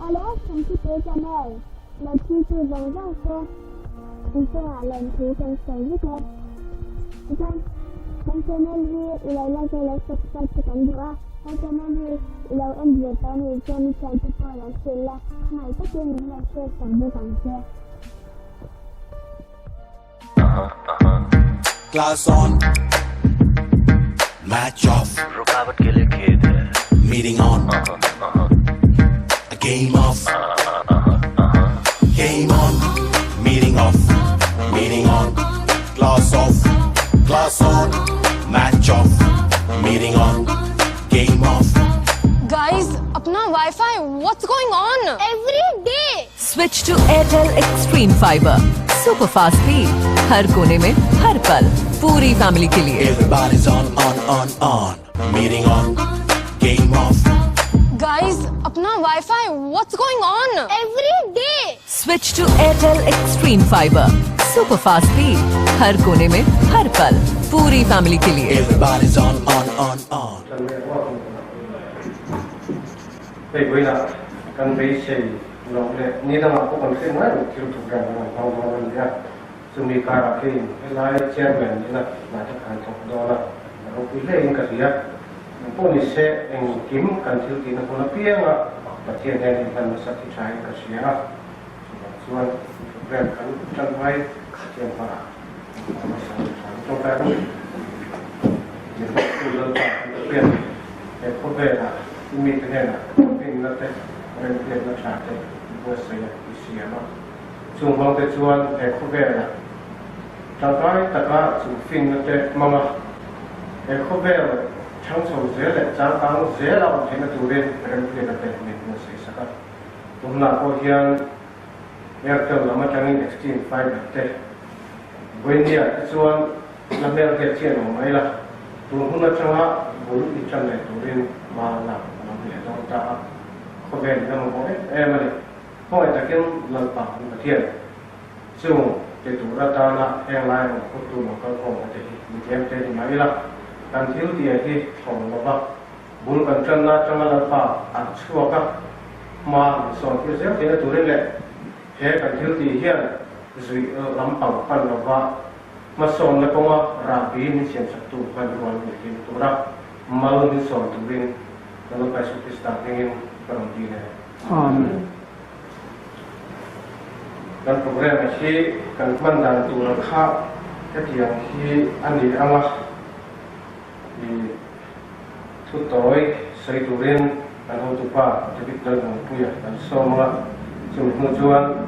Awle, kan thupui channel lo thiltu zawng zawng te in chungah lawmthu kan sawi vek e. Tichuan, kan channel hi i lo like a lo subscribe te kan duh a, he channel hi i lo en ve tawh anih chuan i thiante pawh lo hrilh la, khawngaih takin min lo share sak bawk ang che. Class on, match off. रुकावट के लिए खेद है Meeting on, a game off. Game on, meeting off, meeting on, class off, class on, match off, meeting on, game off. Guys, apna Wi-Fi, what's going on? Every day! Switch to Airtel Xstream Fiber. Super fast speed. हर कोने में हर पल पूरी family के लिए Everybody's on, on, on, on. Meeting on, game off. Guys, apna Wi-Fi, what's going on? Every day! Switch to Airtel Xstream Fiber. Super fast speed. हर कोने में हर पल पूरी फैमिली के लिए Everybody's on, on, on, on. Hei vawiinah kan beisei loh leh ni dangah pawh kan hriat ngai loh thil program kan rawn hmang dawn a ni a, chumi karah keiin helai chairman ina hnai te khan thawk dawn a, a ropui hle in ka hria. Engpawh ni se engkim kan thil tihna hun apianga Pathian hian inhlan nasa thi tha in ka hria a, chuvang chuan program kan tan hmai Pathian hmaah kan hmang nasa thi tha in tawngtai ang. Jehovah Lalpa kan Pathian he khawvelah i mite hnenah rinna te, remhriatna tha te i buatsaih a, i siam a. Chung hmangte chuan he khawvelah tangkai taka chu finna te hmang a, he khawvel chhang chho zel leh changkang zel a awm theihna turin remhriatna te min buatsaih sak a. Tunah pawh hian Airtel lam atangin Extreme Fiber te Vawinia te chuan la hmel hian chian awm mai la, tun hun atanga bul i tan leh turin hma lak a lo ni leh dawn ta a, khawvel in a mamawh em em a ni. Khawngaih takin Lalpa kan Pathian chung ti tur atana heng lai rawn phuttu lo kal khawm te hi mi tlem te ni mai ila, kan thil tia hi thlawm lova bul kan tanna atanga Lalpa an chhuak a, hma min sawn tir zel theihna turin leh he kan thil tih hian zuih lampang pan lova Hmasawnna kawnga rahbi min siamsaktu hmanrua an nih hlim tura mal min sawm turin ka Lalpa Isu Krista hmingin ka rawn dil e. Amen. Kan programme hi kan hman dan tur kha hetiang hi a ni ang a, i thu tawi sawi turin kan hotupa David Lalmuanpuia kan sawm ang a, chumi hnu chuan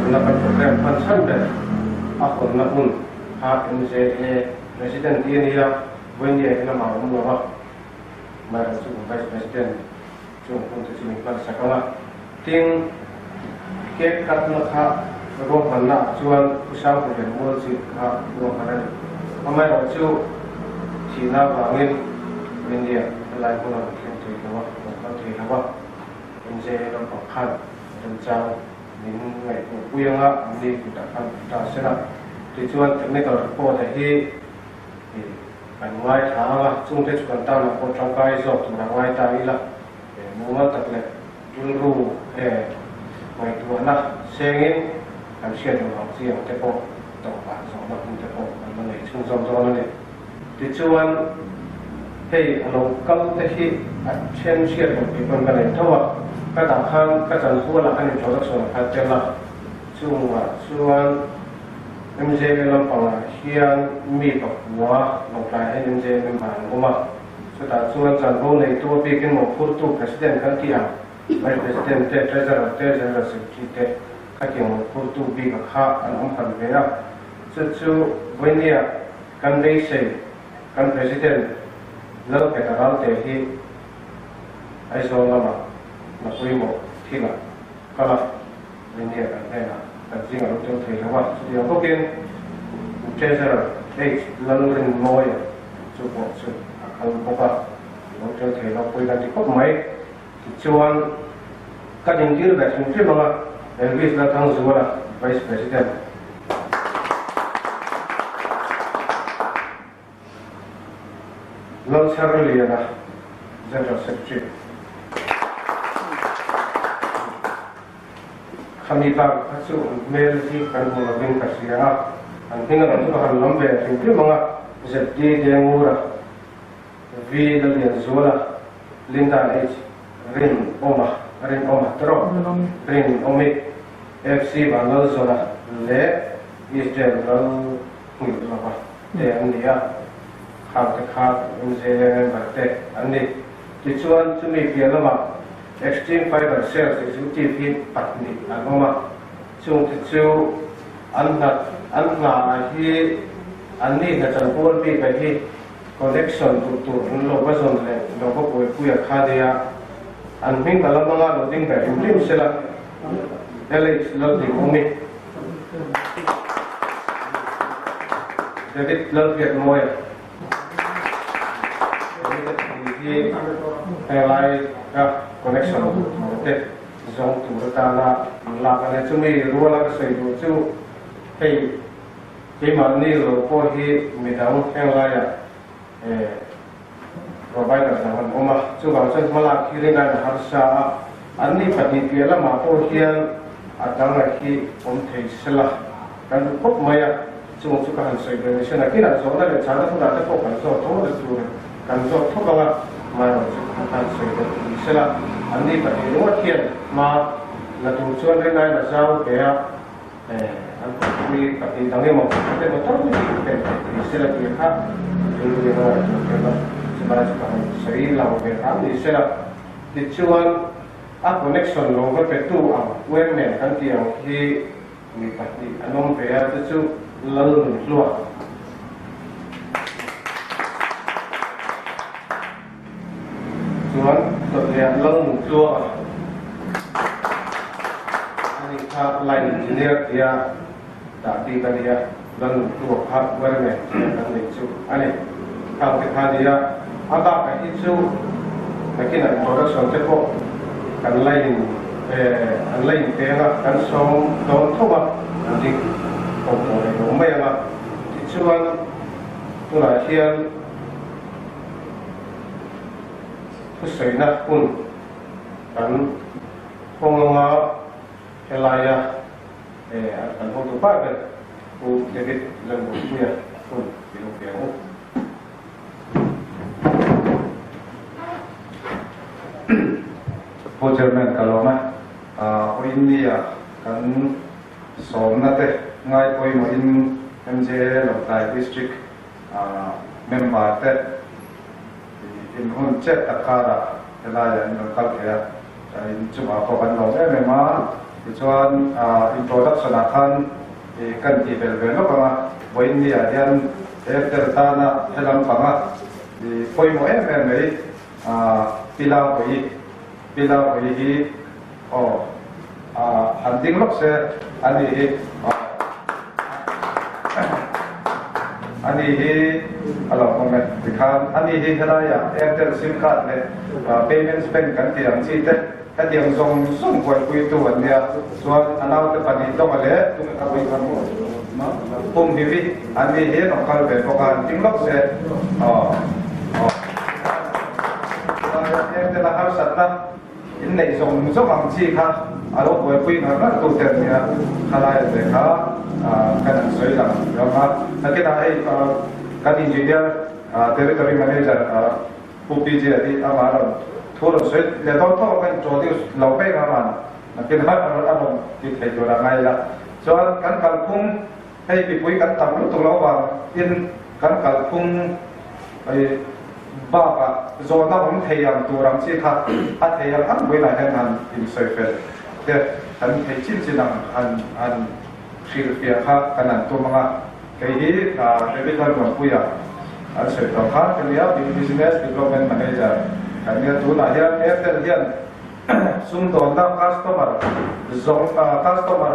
tuna kan programme hman chhan ber a hawnna hun kha MJA President tih a ni a, Vawinia hian amah a awm lo a, amaherawhchu Vice President chung hun te chu min hman sak ang a, tin cake cut na kha ruahmanna ah chuan Pu Sangpulian Mualchip kha ruahman a ni. Amaherawhchu thihna avangin India helai hmun a rawn thleng thei lo a, rawn kal thei lo a, MJA lampang khan remchang min ngaihtuah pui anga an ni kutah khan awm ta se la. Tichuan technical report a hi Kan ngaithla ang a, chungte chu kan tanah pawh tangkai zawk tur a ngai ta ila, mumal tak leh rilru eh ngaihtuahna sengin kan hriat loh ang chi ang te pawh tawpah zawhna hun te pawh kan la nei chhunzawm dawn a ni. Tichuan, hei a lo kal te hi a then hriat loh tih pawn ka nei tho a, ka dah khan ka chan hualah kan introduction a kha tel a, chungah chuan, MJA lampangah hian mi pakua Lawngtlai hian MJA member an awm a, chutah chuan chanvo neitu a bikin mawhphurtu President kan tih ang, Vice President te, Treasurer te, General Secretary te khatiang mawhphurtu bika kha an awm hran ve a. Chu chu vawinia kan beisei kan President Lalnghet Ralte hi Aizawl lamah hna pawimawh thilah kal a. India kan hnenah kan zing a lo tel thei lo a, chutiang bawkin Treasurer H Lalrinmawia chu pawh chu a kal bawk a, a lo tel thei lo pawhin a ti khawp mai. Tichuan ka dintir ve hrim hrim ang a, Elvis Lalthangzuala, Vice President. Lalchherliana, General Secretary. Khami bak kha chu an hmel hi kan hmu lovin ka hria a, an hming erawh chu ka han lam ve hrim hrim ang a, ZD Dengura, V Lalianzuala, Linda H Rinawma, Rinawma tawrh, Rinawmi, FC Vanlalzawna leh Israel Lalhmuilova te an ni a, khangte kha kan MJA member te an ni. Tichuan, chumi piah lamah Extreme Fiber Sales Executive hi pahnih an awm a, chungte chu an hna an hna hi an ni hna chanpual bik a hi connection duh tur an lo va zawn leh lo va buaipui a kha nia an hming ka lam anga lo ding ber hrim hrim sela LH Laldingawmi David Lalhriatmawia. Hi helai ka connection te zawng tur atana an lak a nia. Chumi ruala ka sawi duh chu hei keimahni lo pawh hi midang henglaia provider dang an awm a, chuvang chuan hmalak hi ringain a harsa a, anni pahnih piah lamah pawh hian a danga hi awm thei sela kan duh khawp mai a. Chung chu ka han sawi ve ni se, nakinah zawhna leh chhana hunah te pawh kan zawt tho la tur kan zawt thawk ang a, amaherawh chu ka han sawi ve duh ni sela, anni pahnih ringawt hian hma la tur chuan rinai la zau ve a, an kawppui pahnih dang emaw pakhat emaw tal hi pen theih ni sela tih kha rilru in a ngaihtuah tel a, chulai chu ka han sawi lo ve hram ni sela, tichuan a connection lo va petu ang uem nen kan tih ang hi. Mi pahnih an awm ve a, chu chu Lalnunhlua. Chuan dawtliah Lalnunhlua a nih kha line engineer tia dah bik a ni a, Lalnunhlua kha wireman tia kan neih chu a ni. Khang te kha a ni a, a bakah hi chu nakinah introduction te pawh kan line an la inpeng a, kan sawm dawn tho a, an dik ko tawh rih lo mai ang a. Tichuan tunah hian thusawina hun kan hawng anga helaia kan hotu pa ber Pu David Lalmuanpuia hun i lo pe ang u. Pu Chairman ka lawm a, Awinnia kan sawmna te ngai pawimawhin MJA Lawngtlai District member te in hun chet tak karah helaiah in rawn kal thei a, in chungah pawh kan lawm em em a, tichuan introduction ah khan kan tih belh ve lawk ang a, Vawiinnia hian Airtel tana helam panga pawimawh em em mai Pila Vawi, Pila Vawi hi aw han ding lawk se a ni hi a ni hi a lo awm e tikhan a ni hi helaiah Airtel sim card leh payments bank kan tih ang chi te hetiang zawng zawng buaipuitu an nia chuan a naute pahnih dawnga leh pum hi an ni hi an awm kal ve bawk a an ding lawk se aw aw Airtel a harsatna Inneih zawng zawng ang chi kha a lo buaipui ngar ngar tu te an nia, khalai ve kha kan han sawi lang ang a. Nakinah hei kan engineer territory manager Pu PJ a hi amah rawn thu rawn sawi leh dawn tawk a, ka introduce lo mai ang aman nakinah a rawn ti thei tur a ngai la. Chuan kan kalphung hei mipui kan tam lutuk lo avang in kan kalphung Bakah zawhna awm thei ang tur ang chi kha a thei ang ang builah hian han insawi fel te kan thei chin chin ang han han hrilhfiah kha kan han tum ang a. Kei hi David Lalmuanpuia an sawi tawh khan ka nia, Business Development Manager ka nia. Tunah hian Airtel hian sumdawnna customer zawng customer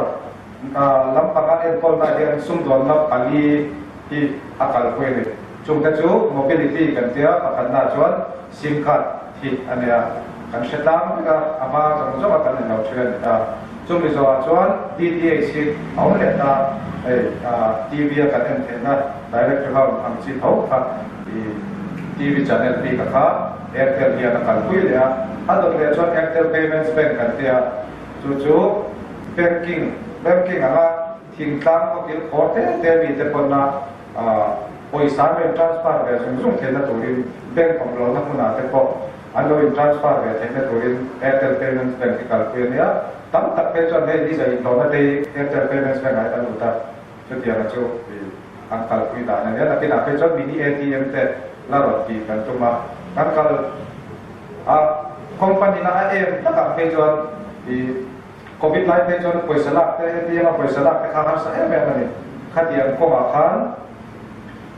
lampanga enkawlna hian sumdawnna pali hi a kalpui a ni. Chungte chu mobility kan tia, pakhatna chuan sim card hi a nia. Kan hre tlang vek a, a hma zawng zawng a kan inlo thin a ni ta. Chumi zawhah chuan DTH hi a awm leh ta, hei TV a kan en theihna direct to home ang chi tho kha i TV channel bik a kha Airtel hian a kalpui leh a. A dawt leh chuan Airtel Payments Bank kan tia, chu chu. Banking, Banking anga thingtlang khawkil khawr te te mite pawnna pawisa an lo in transfer ve zung zung theihna turin bank awm lohna hmunah te pawh an lo in transfer ve theihna turin Airtel Payments Bank hi kalpui a nia. Tam tak phei chuan hei ni zainhlawhna te hi Airtel Payments Bank ah hian an lut a, chutianga chu an kalpui dan a nia. Nakinah phei chuan mini ATM te la rawn tih kan tum a, kan kal a company na a em takah phei chuan ih Covid lai phei chuan pawisa lak te ATM a pawisa lak te kha harsa em em a ni. Khatiang kawngah khan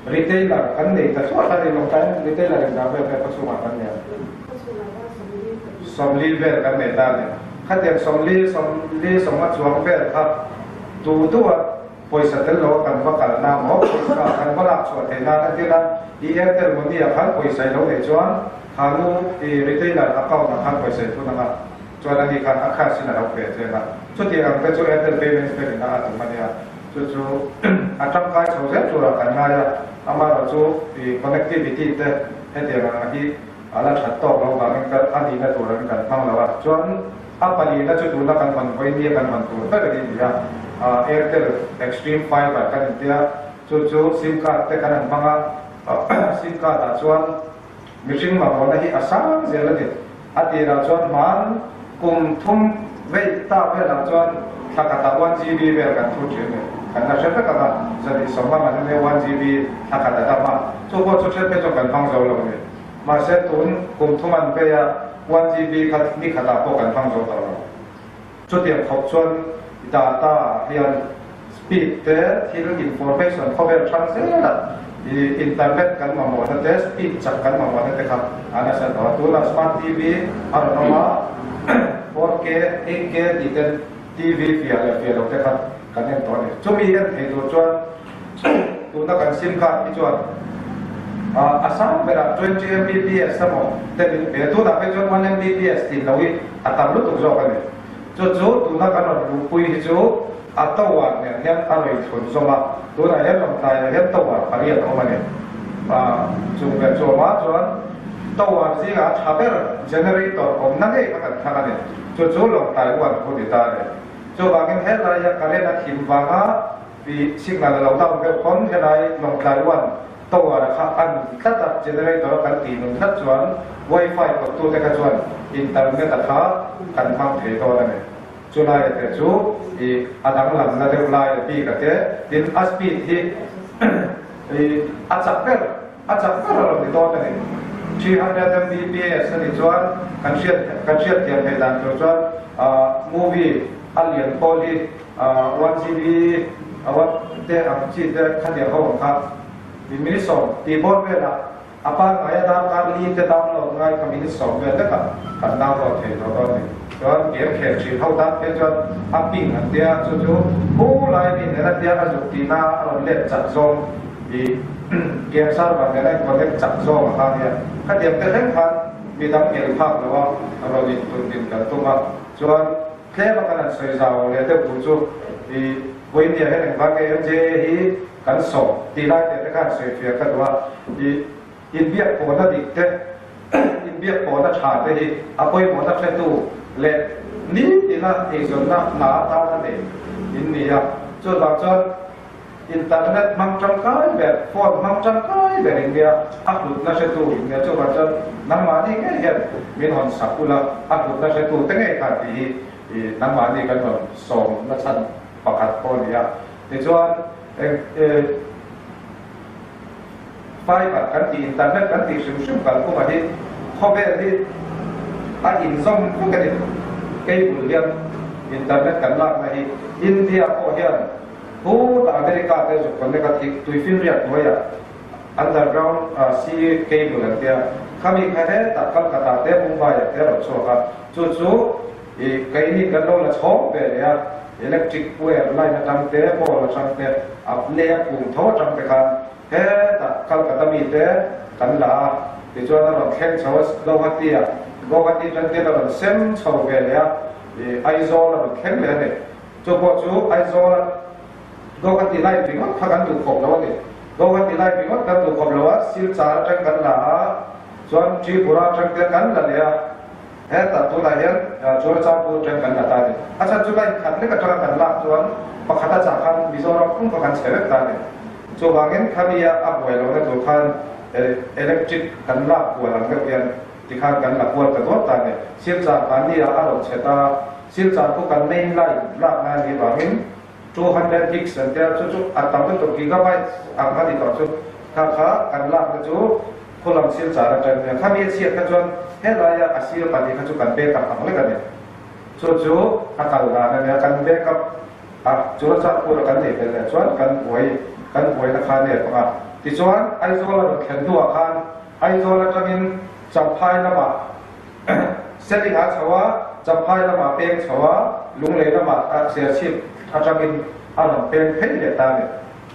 retailer kan nei ta thluah thla ni lawng tain retailer in dah vel te khawchhungah kan nei a. 40 vel kan nei ta a ni. Khatiang 40, 40, sawmnga chuang vel kha duh duh a Pawisa tel lo a kan va kalna maw pawisa kan va lak chhuah theih nan a tir a, i Airtel Money ah khan pawisa i lo neih chuan kha nu i retailer account ah khan pawisa i thun ang a, chuan ani khan a cash in a lo pe che ang a, chutiang ang te chu Airtel Payments Bank in a a tum a nia, chu chu a tangkai chho zel turah kan ngai a, amaherawhchu i connectivity te hetiang ang hi a la that tawk lo vangin ka a nihna tur ang kan hmang lo a, chuan a palina chu tuna kan hawn vawi nia kan hawn tur ber hi a ni a, Airtel Xstream Fiber kan intia, chu chu sim card te kan han hmang a, sim card ah chuan mihring mamawhna hi a sang zel a ni, a tirah chuan hman kum thum vei ta velah chuan thla khatah 1GB vel kan thut thin a ni, kan la hre vek ang a, zan insawm a man a nia 1GB thla khat a dam a, chu pawh chu then phei chuan kan hmang zo lo a ni. Mahse tun kum thum an vei a, 1GB kha ni khatah pawh kan hmang zo tawh lo. Chutiang khawp chuan data ah hian speed te, thil information khawvel hrang zelah i internet kan mamawhna te, speed chak kan mamawhna te kha a nasa tawh a. Tunah smart TV a rawn awm a, 4K, 8K tih ten TV fiah leh fiah lo te kha kan en tawh a ni. Chumi en thei tur chuan Tuna kan sim card hi chuan a sang berah 20 Mbps emaw te min pe. Tunah phei chuan 1 Mbps tih loh hi a tam lutuk zawk a ni. Chu chu tuna kan rawn luhpui hi chu a tower nen hian a rawi thlun zawm a, tunah hian Lawngtlaiah hian tower pariat a awm a ni. Chung ber chu awmah chuan tower zingah a tha ber generator awmna ngei kha kan thlang a ni. Chu chu Lawngtlai uan khu ni ta a ni. Chuvangin helaia current a thim vanga I signal a lo down deuh pawn helai Lawngtlai one tower kha a nun tlat a, generator a kan tih nun tlat chuan wifi kawttute kha chuan internet a kha kan hmang thei dawn a ni. Chulai a te chu i a danglamna deuh lai a bik a te, tin a speed hi i a chak ber a chak ber a rawn ni dawn a ni. 300 Mbps a nih chuan kan hriat kan hriatthiam theih dan tur chuan movie a lian pawl hi 1GB a wat te ang chi te khatiang ho ang kha i minute 10 tih bawr velah a pangngai a darkar li te download ngai kha minute 10 vel vekah kan download thei tawh dawn a ni. Chuan game khel thin ho tan phei chuan a ping an tia chu chu hu lai mi nen a tia a zuk tihna a rawn let chak zawng i game server nen a in connect chak zawng a kha nia. Khatiang te thleng khan midang el phak lo a rawn in tun din kan tum a chuan Tlem a kan han sawi zau leh deuh tur chu i Vawinia hian engvang nge MJA hi kan sawm tih lai teh te khan sawi fiah ka duh a, i inbiak pawhna dik te, inbiak pawhna tha te hi a pawimawhna hretu leh nitina eizawnna hna atana nei in ni a, chuvang chuan Internet hmang tangkai ber, phone hmang tangkai ber in nia, a hlutna hretu in nia, chuvang chuan nangmahni ngei hian min hawn sak ula, a hlutna hretu te ngei khan tih hi nangmahni kan rawn sawm na chhan pakhat pawh a ni a. Tichuan fiber kan tih, internet kan tih hrim hrim kalphunga hi khawvel hi a inzawm vek a ni. Cable hian internet kan lakna hi India pawh hian Pu ta America te zuk connect a thik tuifinriat hnuaiah underground sea cable an tia khami kha hetah Calcutta te Mumbai ah te a rawn chhuak a chu chu i keini kan lo la chhawm ve leh a electric wire line atang te pole atang te a lei a phum tho atang te khan hetah Calcutta mi te kan la a tichuan a rawn thleng chho a Guwahati ah Guwahati atang te a rawn sem chho ve leh a i Aizawl a rawn thleng leh a ni. Chu pawh chu Aizawl a Guwahati line ringawt kha kan duh khawp lo a ni. Guwahati line ringawt kan duh khawp lo a, Silchar atang kan la a, chuan Tripura atang te kan la leh a. Hetah tunah hian Churachandpur atang kan la ta a ni. A chhan chu line khat lek atanga kan lak chuan pakhat a chah khan Mizoram pum kha kan chhe vek ta a ni. Chuvangin khami-a a buai lohna tur khan electric kan lak kual ang deuh hian tikhan kan la kual ta dawt ta a ni. Silchar mahni-ah a rawn chhe ta a, Silchar khu kan main line lakna a nih vangin 200 gigs an tia, chu chu a tam lutuk gigabytes ang a ni tawh chu, kha kha kan lakna chu khulam Silchar atang hian khami a chhiat kha chuan helaia a sir pahnih kha chu kan backup ang lek a ni. Chu chu a kal dan a nia, kan backup a Churachandpur a kan nei fel leh chuan kan buai kan buaina kha a nep ang a. Tichuan Aizawl a rawn thlen hnuah khan Aizawl atangin Champhai lamah Seling ah chho a, Champhai lamah peng chho a, Lunglei lamah Serchhip atangin a rawn peng phei leh ta a ni.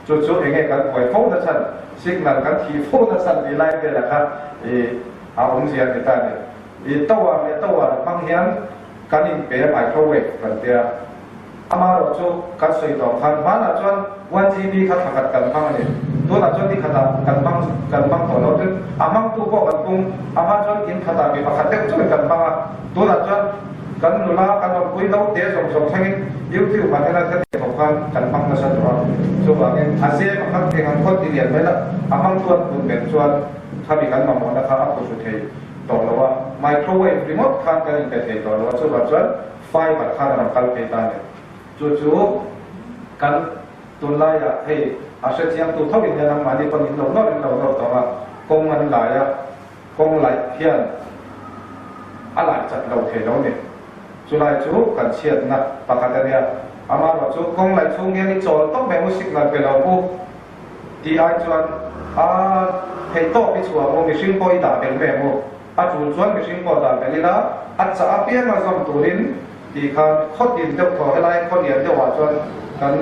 Chu chu enge kan buai fo na chhan, signal kan thih fo na chhan tih lai velah kha i a awmzia a ni ta a ni. I tower leh tower hmang hian kan inpe a microwave kan tia. Amaherawh chu kan sawi tawh khan hmanah chuan 1GB kha thla khat kan hmang a ni. Tunah chuan ni khatah kan hmang kan hmang tawh lo. Tin, a hmangtu pawh kan pung. A hma chuan in khatah mi pakhat deuh chauhin kan hmang a. Tunah chuan kan nula kan awmpui lo te zawng zawng thlengin YouTube ah hian a thlen tawh khan kan hmang nasa tawh a. Chuvangin a zem a khat eng ang khawn ti lian mai la, a hmangtu an pun ber chuan khami kan mamawhna kha a phuhru thei tawh lo a. Microwave ringawt khan kan inpe thei tawh lo a. Chuvang chuan Fiber khan a rawn kal phei ta a ni. Chu chu kan tunlaiah hei a hrechiangtu tho in hian anmahni pawn in lo nawr in lo nawr tawh a, kawng an lai a, kawng laih hian a laih chat lo thei lo a ni. Chulai chu kan chhiatna pakhat a nia. Amaherawh chu kawng laih chhung hian i chawl tawp mai u signal pe lo u tih ai chuan a theih tawp i chhuah u, mihring pawh i dah belh mai ang u. A tul chuan mihring pawh dah belh ila, a chah apiang a zawm turin tih khan khaw tin deuh thaw helai khaw lian deuhah chuan kan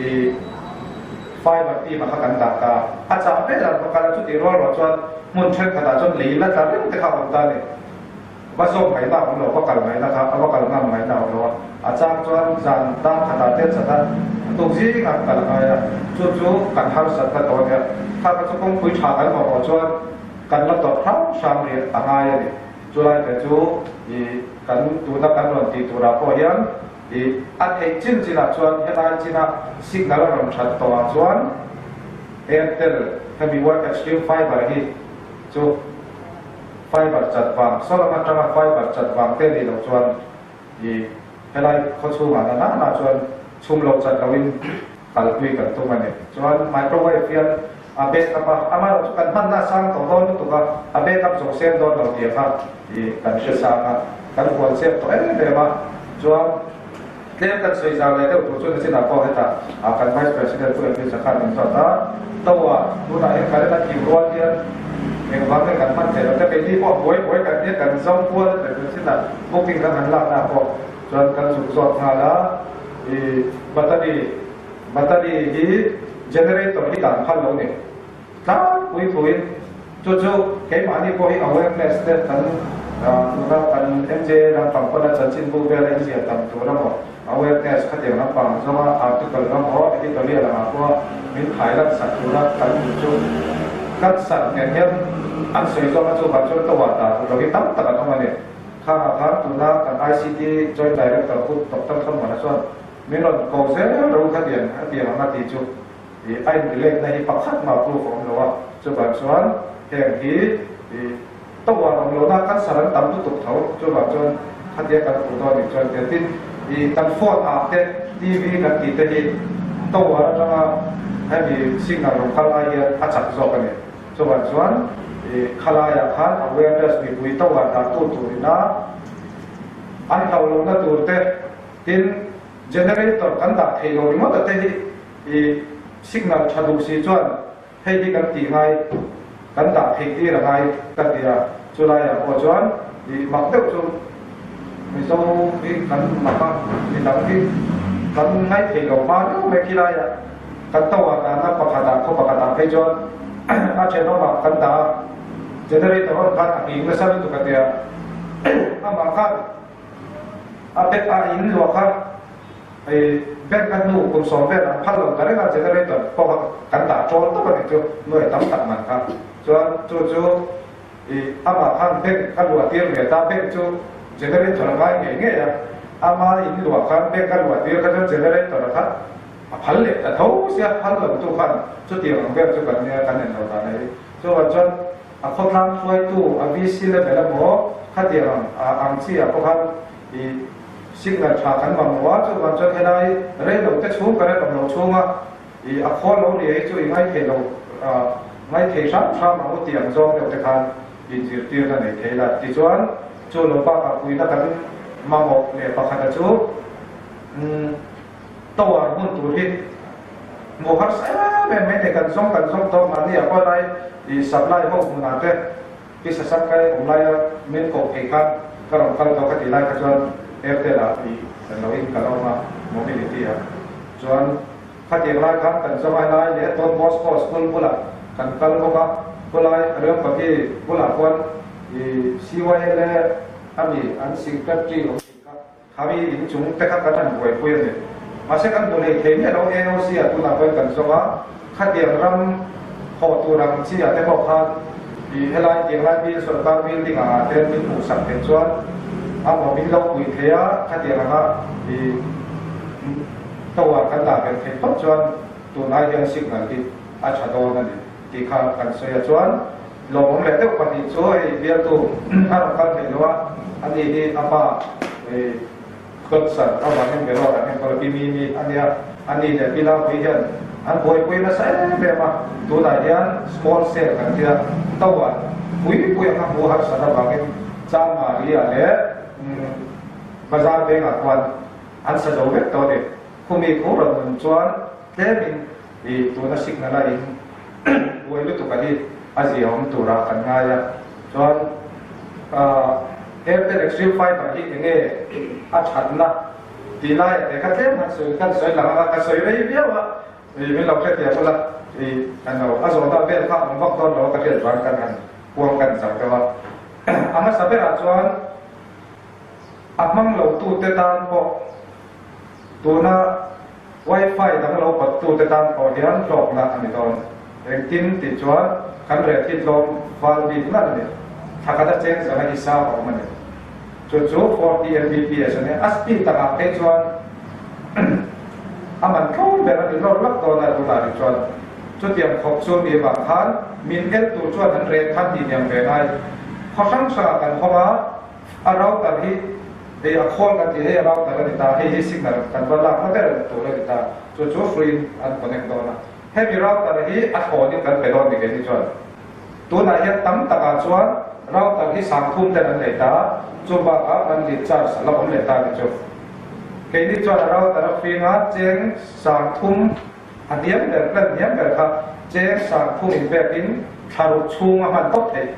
i fiber team a kha kan dah ta. A chah vel an va kal a, chutih rual ruah chuan hmun thenkhatah chuan lei la tla reng te kha a awm ta a ni. Va zawm ngaihna a awm lo, va kal ngaihna kha a va kal ngam ngaihna a awm lo a. A chang chuan zan dar khatah te chat a, tuk zingah kal a ngai a, chu chu kan harsatna tawh a nia. Kha kha chu kawngpui tha kan mamawh chuan Kan la tawrh hrang hrang rih a ngai a ni. Chulai te chu i kan tuna kan rawn tih turah pawh hian i a theih chin chinah chuan helai china signal a rawn that tawhah chuan Airtel hemi Work Extreme Fiber hi chu fiber chat vang saw lam atanga fiber chat vang te nih loh chuan i helai khawchhungah na nana chuan chhum lo chat loin kalpui kan tum a ni. Chuan microwave hian a backup a, amaherawh chu kan hmanna a sang tawh dawn lutuk a, a backup zawng sem dawn lo tih kha i kan hre sang a, kan hual chep tawh em em a. Chuan tlem kan sawi zau leh deuh tur chu nachinah pawh hetah kan Vice President chu MP Zakhat min zawt a, Toa tunah hian current a thim rual hian engvang nge kan hman theih loh te keini pawh buai buai kan nia kan zo kual a tel nachinah booking kan han lakna pawh Chuan kan zuk zawt nghal a, i battery, battery hi generator hi dan phal lo ni tlangpui thuin chu chu keimahni pawh hi awareness te kan tuna kan MJA lampang pawn a chanchinbu vel a inziah tam tur emaw awareness khatiang lampang zawnga article emaw editorial angah pawha min thailan sak tura kan duh chu kan sak nen hian an sawi zawk a chuvang chuan toa dah duh lo hi tam tak an awm a ni. Khangah khan tuna kan ICT Joint Director Pu Doctor Thlamuana chuan min rawn ko zel ro kha tiang a tiang ang a ti chu i a in relate na hi pakhat mah proof a awm lo a, chuvang chuan heng hi i tower awm lohna cancer an tam lutuk tho, chuvang chuan khatia kan hmuh dawn nih chuan tia tin i kan phone ah te TV kan tih te hi tower atanga hemi signal rawn kal ai hian a chak zawk a ni. Chuvang chuan i khalaiah khan awareness mipui to ah dah tu tur ina an hlauh lohna tur te tin generator kan dah thei lo ringawt a te hi i signal tha duh si chuan hei hi kan tih ngai kan dah theih tir a ngai ka ti a, chulaiah pawh chuan i mak deuh chu Mizo hi kan mak a, midang hi kan ngaih thei lo hma deuh mai khilaiah. Kan to ah dahna pakhat ah khaw pakhat ah phei chuan a thenawm ah kan dah a, generator rawn khan a nghing nasa lutuk a tia amah khan a bed a in luah kha hei bank a hnu kum sawm vel an phal lo ta reng a generator pawh kha kan dah tawl tawp a nih chu nuai tam tak man kha chuan chu chu i amah khan bank a luah tir ve ta bank chu. Generator a ngai ngei ngei a, ama in luah khan bank a luah tir kha chuan generator a kha a phal leh ta tho sia, phal lo tu khan chutiang ang vel chu kan nia kan en lo dan a hi. Chuvang chuan a khawtlang hruaitu a VC level emaw khatiang ang ang chi ah pawh khan i signal tha kan mamawh a, chuvang chuan helai rei lo te chhung current awm lo chhunga i a khawl lo nia hi chu i ngaithei lo ngaithei hram hram ang u tih ang zawng deuh te khan inzirtirna nei thei la. Tichuan, chu lo bakah puihna kan mamawh leh pakhata chu tower hmun tur hi hmuh harsa em em mai nei kan zawng kan zawng tawh mahni ah pawh lai i supply ho hmunah te i sasak kai awm laia min koh phei khan ka rawn kal tawh ka tih lai kha chuan Airtel ah i kan lo in kal awm a mobility ah chuan Khatiang lai khan kan zawngai lai leh Don Bosco School bulah kan kal bawk a, khulai Reopagi bulah khuan i CYLA a mi an secretary awm thin kha khami inchung te kha kan han buaipui a ni. Mahse kan hmu hlei thei miah lo AOC ah tunah pawhin kan zawng a, khatiang ram hawh tur ang chi ah te pawh khan i helai tiang lai bil sorkar building ah ah te min hmuhsak theih chuan a maw min lo pui thei a, khatiang anga i Tower kan dah belh theih phawt chuan tunlai hian signal hi a tha dawn a ni tih kha kan sawi a, chuan lawmawm leh deuh pahnih chu hei bialtu a rawn kal theih lo a, ani hi a pa Godson avangin Vellore an enkawl a, Pi Mimi a nia, ani leh Pi Laupui hian an buaipui nasa em em a, tunah hian small cell kan tia tower pui pui anga hmu harsat avangin Chanmari-ah leh Bazar vengah khuan An sa zo vek tawh a ni. Khumi khu rawn nun chuan tlemin i tuna signal a in buai lutuk a hi a zia awm turah kan ngai a. Chuan Airtel Extreme Fiber hi enge a thatna tih laiah te kha tlem han sawi kan sawi lang anga ka sawi rei viau a, i min lo hrethiam ula i kan lo a zawhna vel kha awm vak dawn lo a ka hriat vang kan han puang kan zauh deuh a. A hmasa berah chuan. A hmang lotute tan pawh tuna Wi-Fi dang lo pawttute tan pawh hian hlawkna a ni dawn. Engtin tih chuan kan reh hi tlawm val bik nalh a ni. Thla khat a cheng zanga hisap a awm a ni. Chu chu 40 Mbps a ni. A speed takah phei chuan a man tlawm ber a ni lawr lak dawn a tunah rih chuan. Chutiang khawp chu ni vang khan min el tur chuan an reh khan tih niam ve ngai. Khaw hrang hrangah kan hawng a. A router hi hei a khawl kan tih hei a router a ni ta, hei hi signal kan va lakna ber tur a ni ta, chu chu free in an connect dawn a. Hemi router hi a thlawnin kan pe dawn ni keini chuan. Tunah hian tam takah chuan router hi sangthum ten an nei ta, chu bakah monthly charge a la awm leh ta ni chu. Keini chuan a router a free nga cheng sangthum a hniam ber plan hniam ber kha cheng sangthum inpekin thla ruk chhung a hman tawp theih.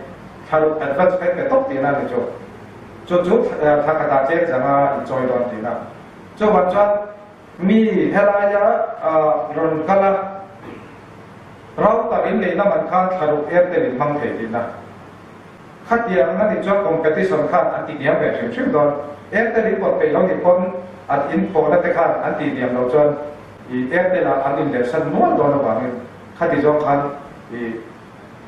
Thlaruk advance kan pe tawp tihna ni chu. Chu chu thla khatah cheng zanga in chawi dawn tihna. Chuvang chuan mi helaia rawn kal a, router in neihna man khan thlaruk Airtel in hmang thei tihna. Khatiang a nih chuan competition khan an ti hniam ve hrim hrim dawn. Airtel in pawt peih lo nih pawn an in pawhna te khan an tih hniam loh chuan i Airtel ah an inlerhsan nual dawn avangin khati zawng khan i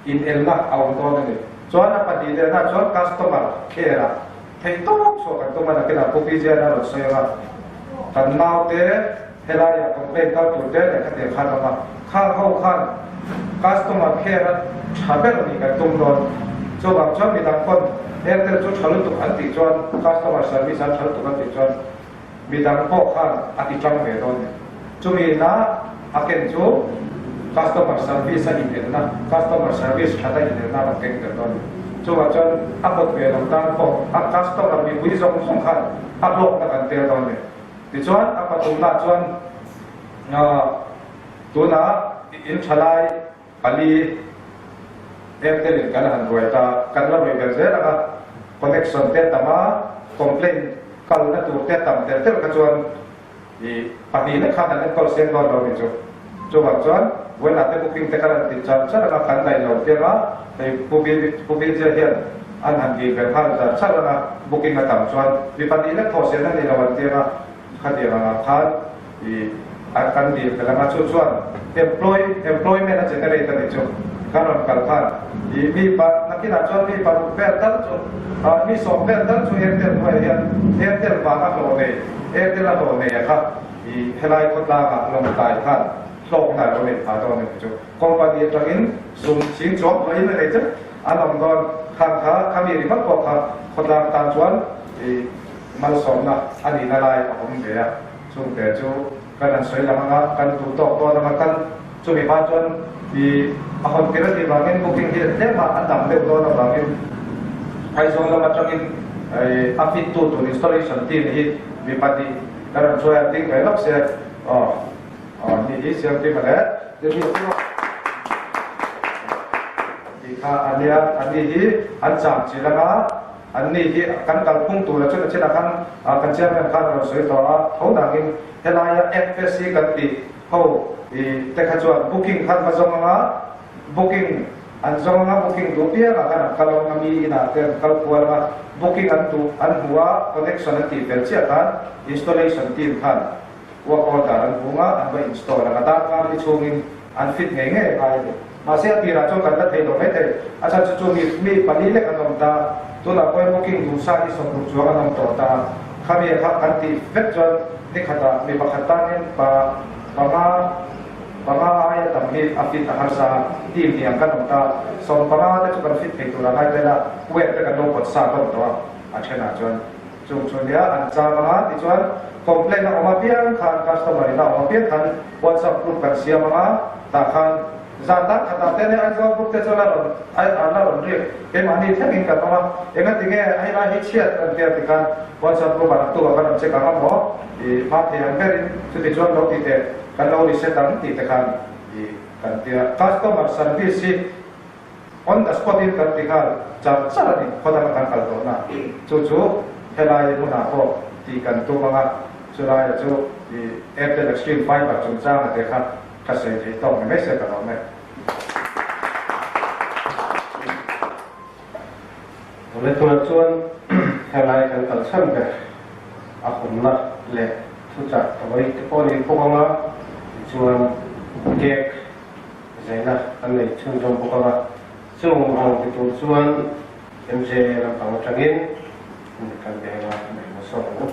inelna a awm dawn a ni. Chuan a pahnih lehna chuan customer care ah theih tawp chhuah kan tum a, nakinah Pu PJ an a rawn sawi ang a, kan naute helaiah complaint kal tur te leh khatiang khan awm a, khang ho khan customer care a tha ber nih kan tum dawn. Chuvang chuan midang pawn Airtel chu tha lutuk an tih chuan customer service an tha lutuk an tih chuan Midang pawh khan a ti tang ve dawn ni. Chumi na a ken chu customer service a inelna, customer service that a inelna a rawn keng tel dawn ni. Chuvang chuan a pawt ve lo tan pawh a customer mipui zawng zawng khan a hlawkna kan tel dawn ni. Tichuan a pathumna chuan tunah in thalai pali Airtel in kan han ruai ta, kan la ruai ber zel ang a, connection te a tam a, complaint kalna tur te a tam tel tel kha chuan i pahnih lek khan an enkawl seng dawn lo ni chu. Chuvang chuan vawiinah te booking te kha an ti char char ang a, kan daih lo tir a, hei Pu Pu Vijay hian an han dil ber nghal char char ang a, booking a tam chuan mi pahnih lek thawh sen a ni lo an tir a, Khatiang angah khan i a kan dil fel anga chu chuan employ employment a generate a nih chu kan rawn kal khan i I mi pa nakinah chuan mi paruk vel tal chu mi sawm vel tal chu Airtel hnuaiah hian Airtel vanga hlawh nei Airtel a hlawh nei a kha i helai khawtlangah lawngtlai khan hlawkna a lo nei phah dawn a ni chu. Company atangin sum ching chuang hnuaiin a nei tlat an awm dawn khan kha khami ringawt pawh kha khawtlang tan chuan i malsawmna a nihna lai a awm ve a, chungte chu kan han sawi lang anga kan duh tawk dawn anga kan chumi hma chuan i a hawn tir a tih vangin booking hi tlem a a tam deuh dawn avangin Aizawl lam atangin a fit tu tur installation team hi mi pahnih kan rawn hruai a ding ve lawk se aw aw ni hi siam kim a le tih kha a nia a ni hi an cham chilh anga An ni hi kan kalphung tur a chuna chinah khan kan chairman khan a rawn sawi tawh a, tho dangin helaia FSC kan tih ho te kha chuan booking khan va zawng anga, booking an zawng anga booking duh piangah khan an kal awm anga mi inah te an kal kual anga, booking an duh an hmu a, connection an tih fel chiah khan installation team khan work order an hung a, an va install anga darkar li chhungin an fit ngei ngei a ngai a ni. Mahse a tirah chuan kan la thei lo mai thei. A chhan chu chu mi mi pali lek an awm ta. Tunah pawhin booking duhsa hi sawmruk chuang an awm tawh ta. Khami kha kan tih vek chuan ni khatah mi pakhat tanin pa panga panga aia tam hi a fit a harsa a, team ni ang kan awm ta. 15 te chu kan fit thei tur a ngai tel a, web te kan lo pawt sa hlawm tawh a, a thenah chuan chung chu nia an cham anga tichuan complaint a awm apiang khan customer in a awm apiang khan WhatsApp group kan siam anga tah khan Zan tak khatah te nia Aizawl group te chuan a rawn an a rawn riak keimahni thlengin kan awm a, engati nge hei lai hi chhiat kan tia tikhan WhatsApp group ah naktuk ah kan rawn check ang a maw i hma thei ang berin chuti chuan lo ti teh kan lo reset ang tih te khan i kan tia customer service hi on the spot in kan ti nghal char char a ni khawdang a kan kal tawh na chu chu helai hmunah pawh tih kan tum ang a chulai chu i Airtel Extreme Fiber chungchang a te kha Ka sawi thei tawk ni mai se ka lawm e. Tawle tunah chuan helai kan kal chhan ber a humna leh thuchah tawi te pawh ni bawk anga tichuan cake zaina an nei chhunzawm bawk anga chung ang ti tur chuan MJ lampang atangin kan veng a kan ei hmasa ang u.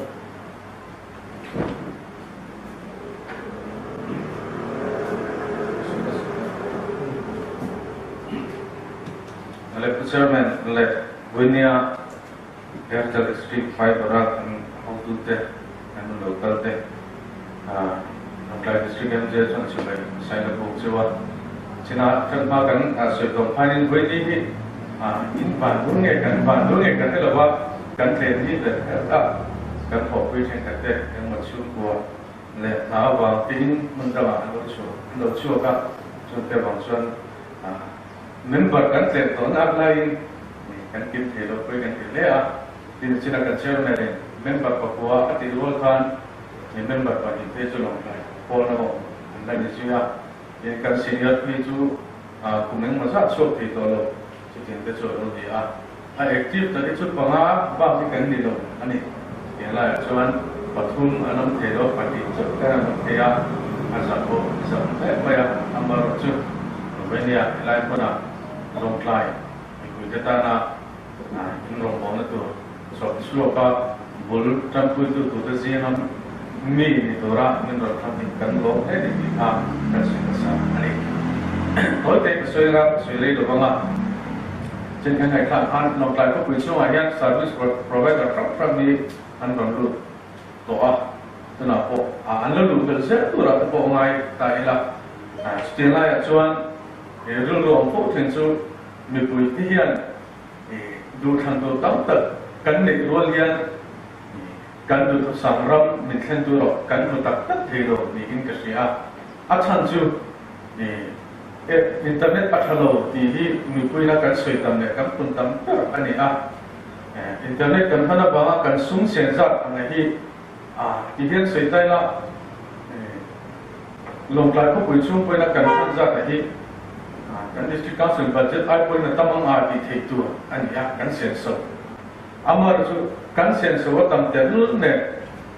Le Pu Chairman le Guinea Airtel Street Fiber a kan hotute kan lo kal te Lawngtlai District MJ chuan chhulei saina buk cheu a china kan hma kan sawi tawm phain in Guinea hi in van dur nge kan van dur nge kan hre lova Kan tlem hi ber kher a, kan thawhpui thenkhat te engmaw chhungkua leh hna avang tiin hmun dangah an lo chhuak an lo chhuak a, chungte avang chuan member kan tlem tawh nak laiin kan kim thei lo pawhin kan ti hle a, tin chin a kan chairman in member pakua a tih rual khan member pahnih phei chu lawngtlai pawn a awm an la ni zui a, tin kan senior phei chu kum engmaw zah chhuak thei tawh lo chutiang te chu a lo ni a. A active tak hi chu panga bak hi kan ni lo a ni. He laiah chuan pathum an awm thei lo, pahnih chauh kher an awm thei a, a zah pawh a zah hle mai a. Amaherawh chu Romania helai hmuna Lawngtlai mipuite tana inrawngbawlna tur chawp chhuaka bul tanpuitu turte zinga mi ni tura min rawn thlang hi kan lawm hle ni tih kha kan sawi hmasa a ni. Tawite ka sawi anga ka sawi rei lo vang a. Chen kan ngaihthlak khan Lawngtlai khawpui chhungah hian service provider hrang hrang hi an rawn lut tawh a, tunah pawh an la luh belh zel turah te pawh ngai ta ila. Chutiang laiah chuan he rilru awm fo thin chu mipui te hian duhthlan tur tam tak kan neih rual hian kan duhthusam ram min thlen tur erawh kan hmu tak tak thei lo niin ka hria a. A chhan chu Internet a tha lo tih hi mipuina kan sawi tam leh kan phun tam ber a ni a. Internet kan hman avanga kan sum sen zat ang hi ti hian sawi ta ila Lawngtlai khawpui chhung pawhin a kan hman zat hi kan District Council budget ai pawhin a tam ang a tih theih tur a ni a, kan senso. Amaherawhchu kan senso a tam tehlul nen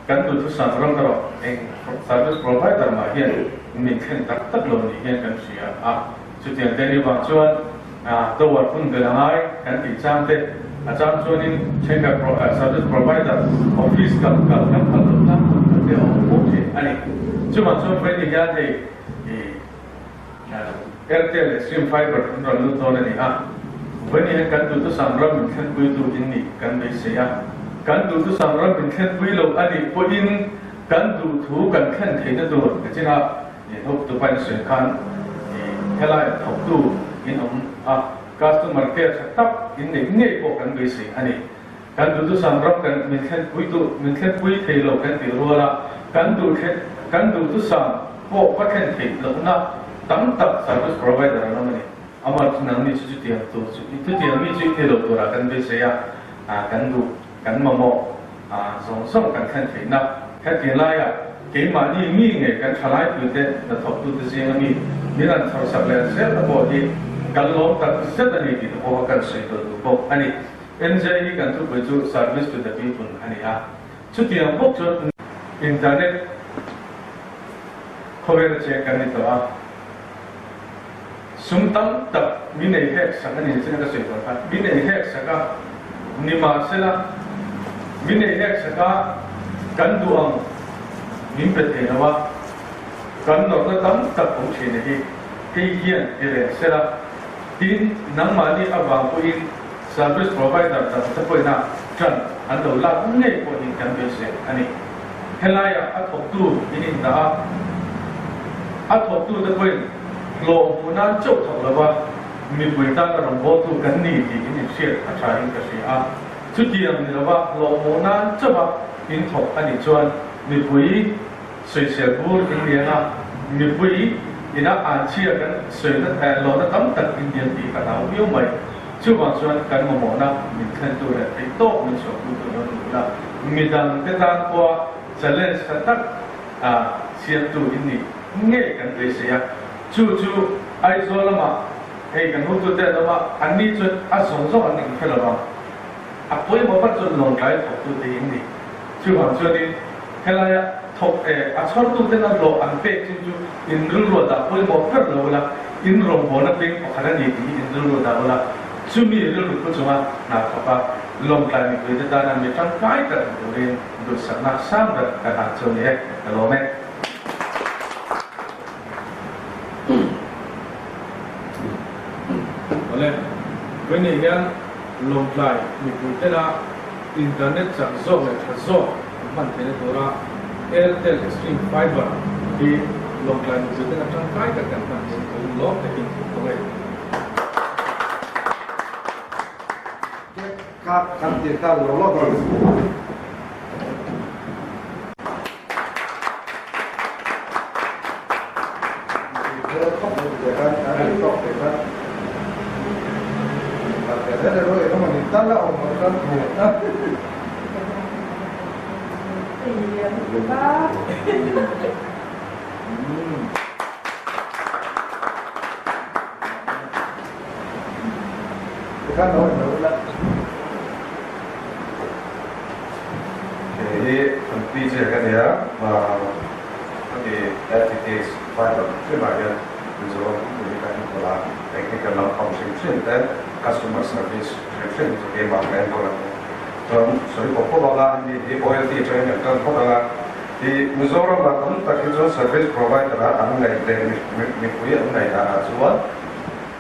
Kan duhthusam ram erawh eng service provider mah hian min thlen tak tak lo ni hian kan hria a, chutiang te ni vang chuan Tower phun belh a ngai kan tih chang te, a chang chuanin thenkhat service provider office kal kal kan phal loh tlang phun khat te a awm fo thin a ni. Chuvang chuan vawiin hian hei Airtel Xstream Fiber an rawn lut dawn a ni a, vawiin hian kan duhthusam ram min thlenpuitu in nih kan beisei a, kan duhthusam ram min thlenpui loh a nih pawhin kan duhthu kan thlen theihna tur nichinah Thawktu pain sawi khan helai thawktu in awm a, customer care tha tak in neih ngei pawh kan beisei a ni. Kan duhthusam ram kan min thlenpui duh min thlenpui thei lo kan tih rual a, kan duh thlen kan duhthusam pawh va thlen theih lohna tam tak service provider an awm a ni. Amah chu nangni chu chutiang tur chu chutiang mi chu in ni lo turah kan beisei a, kan duh kan mamawh zawng zawng kan thlen theihna heti laiah keimahni mi nge kan thalaipui te hnathawktute zinga mi min an chhawrsak leh zel na pawh hi kan lawm tak zet a ni tih te pawh kha kan sawi dawlh duh bawk a ni. NJ hi kan thupui chu Service to the People a ni a, chutiang bawk chuan internet khawvela cheng kan ni tawh a, sum tam tak min ei hek sak a ni chin a ka sawi tawh kha, min ei hek sak a ni mahsela min ei hek sak a kan duh ang min pe thei lo a, kan nawrhna tam tak awm thin a hi hei hian ti reng sela tin nangmahni avang pawhin service provider dang te pawhina tan an lo lak ngei pawhin kan beisei a ni. Helaiah a thawktu in indah a, a thawktute pawhin hlawh hmuh nan chauh thawk lova mipui tana rawngbawltu kan ni tiin inhriat a thain ka hria a. Chutiang ni lova hlawh hmuh nan chauha in thawk a nih chuan mipui sawisel bur in lian a, mipui ina anchhia kan sawina hlawhna tam tak in lian tih ka hlau viau mai. Chuvang chuan kan mamawhna min thlentu leh theihtawp min chhuahtu tur lo ni ula, midangte tan pawha challenge tha tak siamtu in nih ngei kan beisei a. Chu chu Aizawl lamah hei kan hotute an awm a, anni chuan a zawng zawng an inhre lo vang. A pawimawh ber chuan lawngtlai thawktute hi in ni. Chuvang chuanin helaia thawk a chhawrtuten a hlawh an pek chin chu in rilru a dah pawimawh ber lo ula, in rawngbawlna peng pakhat a ni tih hi in rilru a dah ula, chumi rilru phu chunga hna thawk a lawngtlai mipuite tana mi tangkai tak ni turin duhsakna sang ber ka hlan chu a ni e, ka lawm e. Awle, vawiin hian lawngtlai mipuitena Internet chak zawk leh tha zawk an hman theihna tura Airtel Xstream Fiber hi Lawngtlai mipuiten a tangkai tak kan hman theihna turin lawm takin thu ka ngei. Kha kan ti kha lo lo dawn. Hei hi kan PJ ka nia, hemi FTTH fiber hrimah hian Mizoram pumpui hi kan enkawl a, technical lampang hrim hrim te, customer service hrim hrim hi chu keimah ka enkawl ang. Chuan sawi pawp pawp anga hemi hi OLT atangin kan kal phawt anga, hi Mizoramah tam tak hi chuan service provider ah an ngaih leh mipui an ngaih danah chuan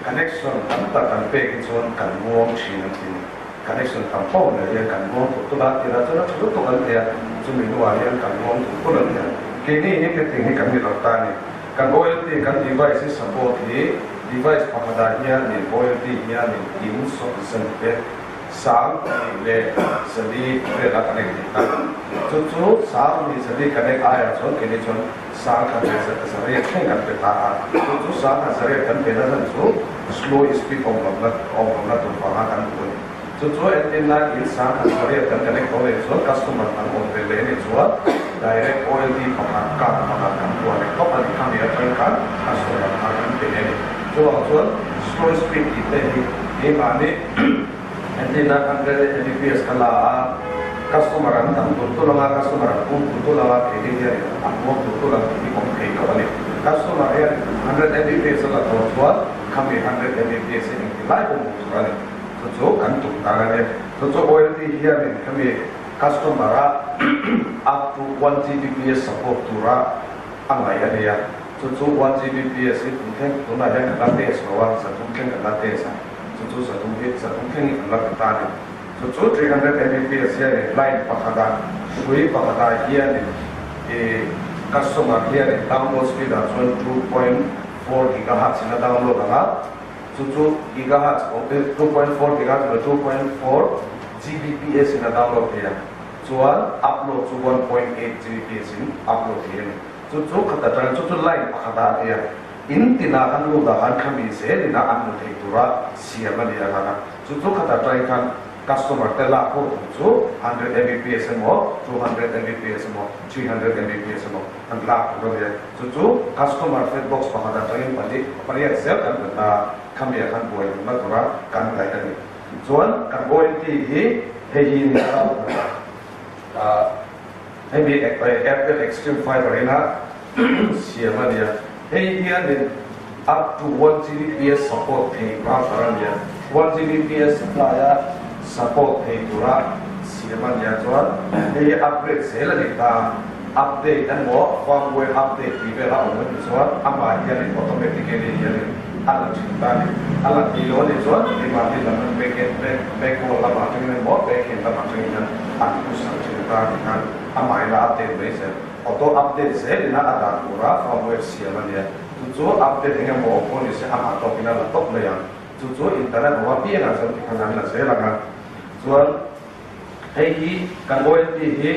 connection tam tak an pek hi chuan kan muang thin an ti ni. Connection tam fo nen hian kan ruang tuk tuk a, tirah chuan a tha lutuk an ti a, chumi hnuah hian kan ruang tuk tuk an ti a. Keini hi hetiang hi kan ni lo ta a ni. Kan OLT kan device hi support hi device pakhatah hianin OLT hianin in zen te sang hnih leh zali vel a connect thei ta. Chu chu sang hnih zali connect aiah chuan keini chuan sang khat leh zariat thleng kan pe ta a. Chu chu sang khat zariat kan pe na zan chu Slow speed awm lohna awm lohna tur vanga kan duh a ni. Chu chu entir nan in sang khat sarih kan connect tawh leh chuan customer kan awm ve leh anih chuan direct OLT pakhat card pakhat kan buah leh tawp a ni. Khami atang khan customer kha kan pe a ni. Chuvang chuan slow speed tih te hi keimahni entir nan 100 Mbps ka la a, customer an tam tur tur anga customer an pung tur tur anga keini hian an muang tur tur ang tih hi awm thei lo a ni. Customer hian 100 Mbps a la tawh chuan. Khami 100 Mbps hi engti lai pawh hmuh tur a ni. Chu chu kan tum dan a ni. Chu chu OLT hianin khami customer a up to 1 Gbps support tura a ngaih a ni a. Chu chu 1 Gbps hi tun thleng tunah hian kan la test lo a, 300 thleng kan la test a. Chu chu 300 hi 300 thleng hi kan la pe ta a ni. Chu chu 300 Mbps hianin line pakhata hrui pakhatah hianin i customer hianin download speed ah chuan 2.4 gigahertz in a download ang a, chu chu gigahertz 2.4 gigahertz emaw 2.4 Gbps in a download thei a, chuan upload chu 1.8 Gbps in upload thei a ni. Chu chu khat atangin chu chu line pakhatah a ni a, in tinah khan lut ah khan khami zelin a an hmu thei tura siam a ni a khan a. Chu chu khat atangin khan customer te lak ho thung chu 100 Mbps emaw, 200 Mbps emaw, 300 Mbps emaw an lak tur a ni a. Chu chu customer fet box pakhat atangin pali pariat zel kan pe ta a, khami ah khan buai duhna tura kan ngaih a ni. Chuan kan ONT hi hei hi ni a, hemi Airtel Xstream Fiber ina siam a ni a. Hei hianin up to 1 Gbps support thei router a ni a, 1 Gbps supply a support thei tura siam a ni a. Chuan hei hi upgrade zel a ni ta a, update emaw firmware update tih vel a awm a nih chuan amah hianin automatically hianin a la thin ta a ni. A la tih loh a nih chuan keimahni lam an back end back backhaul lamah atangin emaw back end lamah atangin hian an push ang thin ta a ni khan amahin a update mai zel. Auto update zelin a a dah tura firmware siam a nia. Chu chu update eng emaw awm pawh ni se amah tawkin a la tawp mai ang. Chu chu internet awm apiangah chuan tikhan an la zel ang a. Chuan hei hi kan OLT hi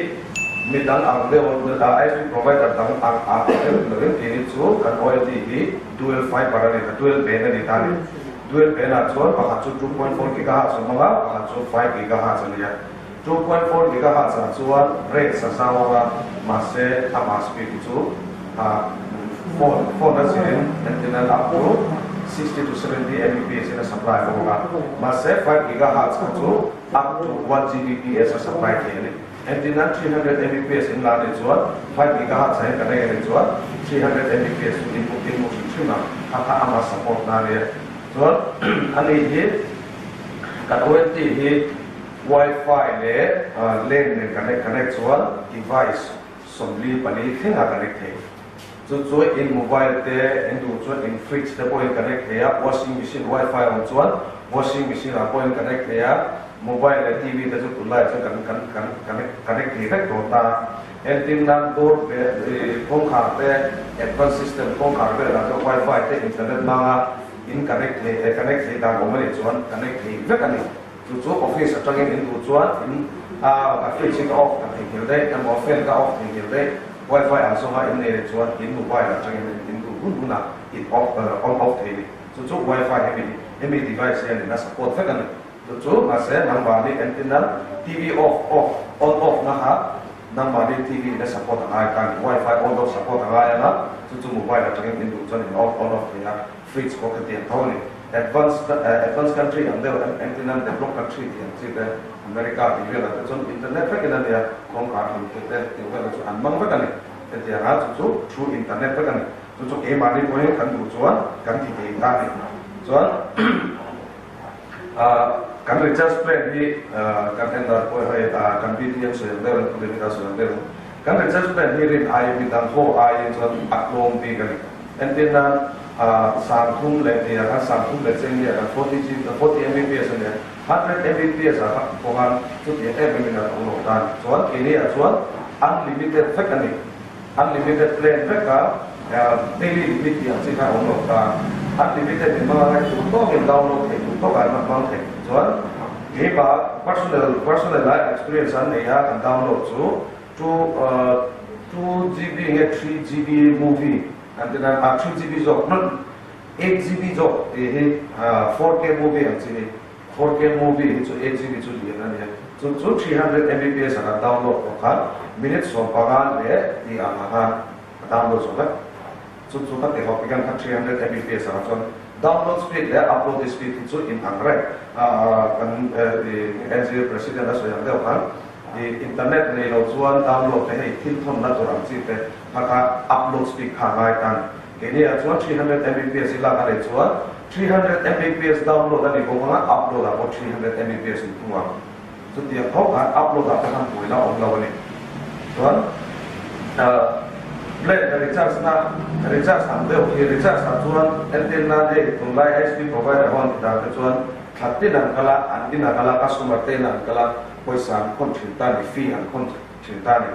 midang ang deuh ISP provider dang ang ang deuh ni lovin keini chu kan OLT hi dual fiber a ni ta, dual band a ni ta a ni. Dual band ah chuan pakhat chu 2.4 gigahertz a hmang a, pakhat chu 5 gigahertz a ni a. 2.4 gigahertz ah chuan rate sa zau ang a, mahse amah speed hi chu phone phone a zirin antenna up to 60 to 70 Mbps in a supply bawk ang a, mahse 5 gigahertz kha chu up to 1 Gbps a supply thei a ni. Antenna 300 Mbps in la nih chuan 5 gigahertz ah hian connect a nih chuan 300 Mbps chu in in hmu hrim hrim ang, kha kha ama support na a nia. Chuan ani hi kan ONT hi Wi-Fi leh LAN nen connect connect chuan device 44 thleng a connect thei. Chu chu in mobile te in duh chuan in fridge te pawhin connect thei a, washing machine Wi-Fi awm chuan washing machine ah pawhin connect thei a, mobile leh TV te chu tunlai chuan kan kan kan connect connect thei vek tawh ta. Entin nan door bell kawngkhar te advance system kawngkhar velah chuan Wi-Fi te internet hmanga in connect thei connect thei dan awm a nih chuan connect thei vek a ni. Chu chu office atangin in duh chuan in a ka fridge hi ka off ka theihnghilh daih emaw fan ka off theihnghilh daih wifi ang zawnga in nei leh chuan in mobile atangin in duh hun hunah in off on off thei ni. Chu chu wifi hemi hemi device hian in a support vek a ni. Chu chu mahse nangmahni entin a TV off off on off na kha nangmahni TV in a support a ngai ta a ni. Wifi on off support a ngai ang a, chu chu mobile atangin in duh chuan in off on off thei a. Fridge pawh kha tiang tho a ni. Advance advance country ang deuh engtin an develop country tih ang chi te America tih velah te chuan internet vekin a nia, kawngkhar hlim te te tih velah chu an hmang vek a ni. Hetiang a chu chu through internet vek a ni. Chu chu keimahni pawhin kan duh chuan kan ti thei ta a ni. Chuan kan recharge plan hi kan en dan pawh hei kan BTM sawi ang deuh in Pu David-a sawi ang deuh in kan recharge plan hi rin aiin midang ho aiin chuan a tlawm bik a ni. Entir nan 30 leh tia khan 30 leh cheng nia khan 40 G 40 Mbps a nia, 100 Mbps ah kha pawh khan chutiang em em in a lo lo ta a ni. Chuan keini ah chuan unlimited vek a ni. Unlimited plan vek a daily limit tih ang chi kha a awm lo ta. Unlimited in hmang a ngaih duh tawkin download theih duh tawkah an hmang thei. Chuan keimah personal personal a experience an nei a kan download chu 2 2 GB nge 3 GB movie an ti nan a 3 GB zawk not 8 GB zawk tih hi 4K movie ang chi hi 4K movie hi chu 8 GB chu lian a nia chu chu 300 Mbps a kan download pawh khan minute 15 leh tih ang ah khan a download zawk vek chu chu ka ti hawk hian khan 300 Mbps ah chuan download speed leh upload speed hi chu in ang reng kan NGO president a sawi ang deuh khan Internet nei lo chuan download te hei thil thawnna tur ang chi te kha kha upload speed kha a ngai ta a ni. Keini ah chuan 300 Mbps i lak a nei chuan 300 Mbps download a ni bawk anga upload ah pawh 300 Mbps in thung ang. Chutiang tho khan upload ah te khan buaina a awm lo a ni. Chuan plan recharge na recharge ang deuh khi recharge ah chuan entir nan hei tunlai ISP provider ho an ti dan te chuan thla tin an kal a, an in a kal a, customer te in an kal a, pawisa an khawn thin ta a ni, fee an khawn thin ta a ni.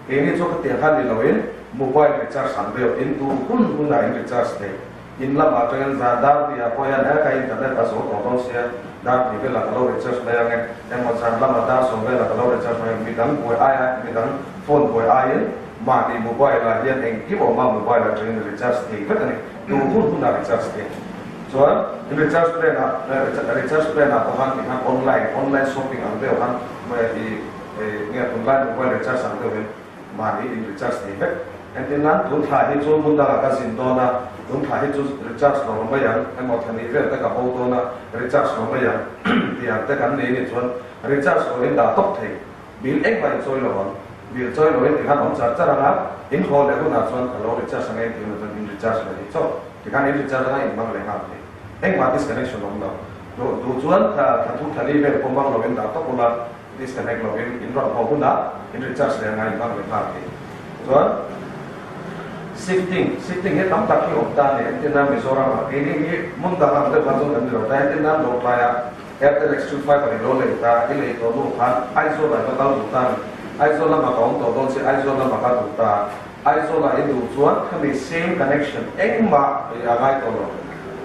Keini chu khatiang khan ni loin mobile recharge ang deuh in duh hun hunah in recharge thei. In lamah atangin zan dar tihah pawh hian he ka internet a zo tawh dawn sia, dar tih velah ka lo recharge mai ang e, emaw zan lamah dar sawm velah ka lo recharge mai ang, midang buai aia midang phone buai aiin mahni mobile ah hian engkim awm a mobile atangin recharge thei vek a ni, duh hun hunah recharge thei. Chuan recharge plan ah recharge plan ah pawh khan tikhan online online shopping ang deuh khan i nge tunlai mobile recharge ang deuhin Mahni in recharge thei vek. Entir nan tun thla hi chu hmun dangah ka zin dawn a, tun thla hi chu recharge lo mai ang, emaw thla nih vel te ka bo dawn a, recharge lo mai ang tih ang te kan nei nih chuan recharge lo in dah tawp thei. Bill engmah in chawi lo ang. Bill chawi lo in tikhan awm char char ang a, in haw leh hunah chuan ka lo recharge ang e tih hunah chuan in recharge leh hi chauh. Tikhan in recharge anga in hmang leh nghal thei. Engmah disconnection awm lo. Duh chuan thla thum thla li vel pawh hmang lo in dah tawp ula, Disconnect lovin in rawn haw hunah in recharge leh anga in hmang leh nghal thei. Chuan shifting, shifting hi tam tak hi awm ta a ni. Entir nan Mizoram ah keini hi hmun dang ang deuh khan chuan kan ni lo ta. Entir nan Lawngtlai ah Airtel Extreme Fiber i lo lei ta, i lei tawh hnu khan Aizawl ah i va kal duh ta a ni. Aizawl lamah ka awm tawh dawn si, Aizawl lamah ka duh ta. Aizawl ah i duh chuan khami same connection engmah i a ngai tawh lo,